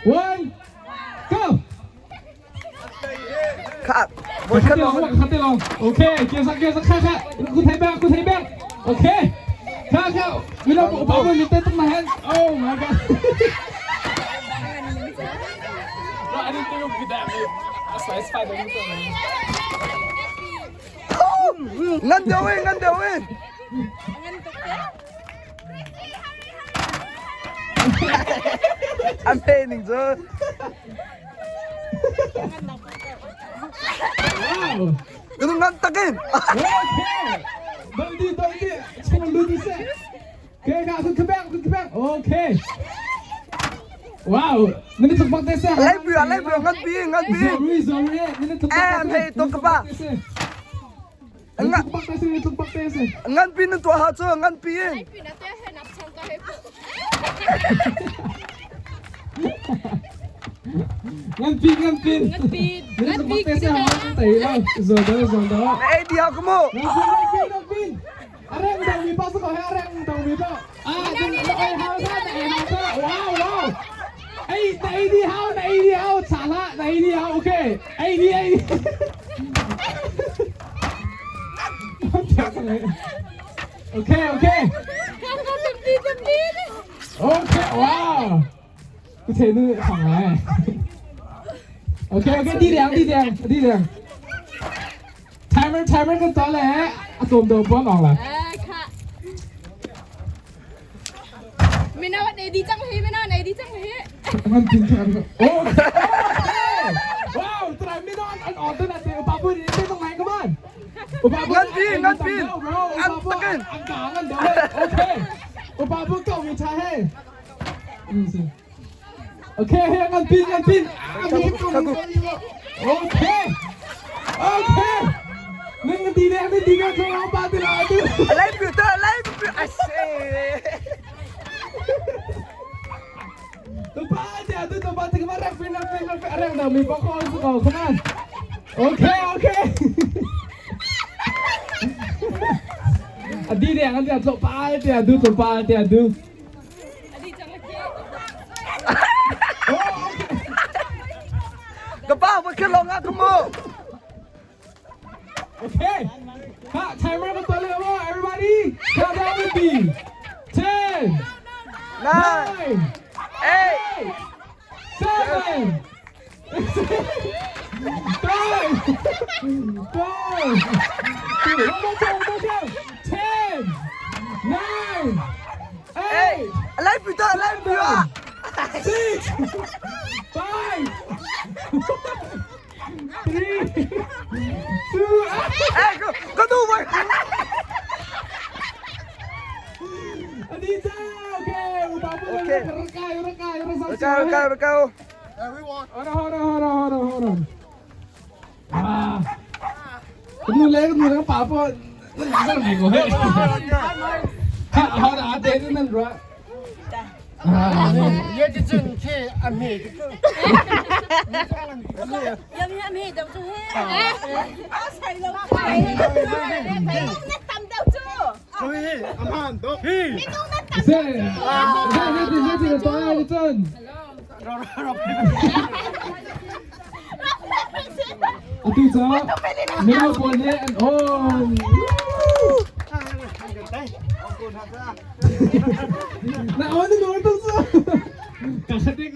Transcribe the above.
1 go! Kha voi khat lawng. Khat te lawng. Okay, kia sak kia sak kha kha. Ku thei bang ku thei bang. Okay. Kha kha. Mino upa bu ni te tuk na hen. Oh my god. No, I didn't think it would be that big. That's why it's 5. Ngan deuh in, ngan deuh in. An pe ning cu. Wow. Ka ngan takin. Okay. Doi di, doi di. Chung lu di se. Okay, ka kun kebang, kun kebang. Okay. Wow. Nani tuk bak te se. Lai bia, lai bia ngan pi, ngan pi. Sorry, sorry. Nani tuk bak Em hei tuk ka pa. Ngan bak te se, tuk bak te se. Ngan pi nan tuah ha cu, ngan pi in. Ngan pi, ngan pi. Ngan pi, Nani ngan tuk pi bak te se, hang tai lo. Zo do, zo do. Na ei di ha ka mu. Ngan pi, ngan pi, ngan pi. Areng dong mi pa su ko he areng dong mi pa. Ah, na ei hao sa, na ei hao sa. Wow, wow. Ei, na ei di hao, na ei di hao, cha la, na ei di hao. Okay. Ei di, ei di. Okay, okay. Okay, wow. Cái thế nữa khoảng này. Okay, okay, đi đèn, đi đèn, đi đèn. Timer, timer ก็ตอนแหละอะตัวเดิมป้อนออกละ Mina wat di chang hi mina nei di chang hi. มันจริงจังโอ้ว้าวตรายไม่นอนอันออกตัวน่ะเตะปาปุ้ยนี่ตรงไหนก็บ้าน งันปีงันปี อันตะกันอันกลางอันเดียวโอเคอุปาปุ้ยเก่ามีชาให้อืมสิโอเคเฮ้ยงันปีงันปีโอเคโอเคนึ่งนาทีแดงนึ่งนาทีแดงของเราปาติลาดู Lai bia ta, lai bia. Ai se. ตัวป้าเดี๋ยวดูตัวป้าถึงมาแรกฟินแรกฟินแรกฟินแรกเดี๋ยวมีป๊อกคอร์นสกอร์ come on โอเคโอเค อันนี้เดี๋ยวอันเดี๋ยวตัวป้าเดี๋ยวดูตัวป้าเดี๋ยวดู Di chang hi. โอ้โอเค Ka pa voi khat lawng ah ka mu. โอเคฮะ timer ก็ตัวเร็วว่า everybody count down with me 10 Nine, 9 eight, 7 6 5 4 3 one more time one more time 10 9 eight. 8 Lai bia ta, lai bia. 6 5 3 2 Eh, ka ka tu voi. อันนี้จ้าโอเคอุปาปุ โอเค ระกายระกายระสั Ka ka ka. Hold on, hold on, hold on, hold on, hold on. 啊！咁你咧，咁你咧，爸爸，你真係個嘿。好的，阿爹你能说？啊，也就真去阿妹的个。 Yam yam hi dau chu he. A sai lo kai. Na tam dau chu. 对，阿曼都。这这这这这个多爱一阵。阿杜泽，没有过年哦。那我那个都是，搞这个。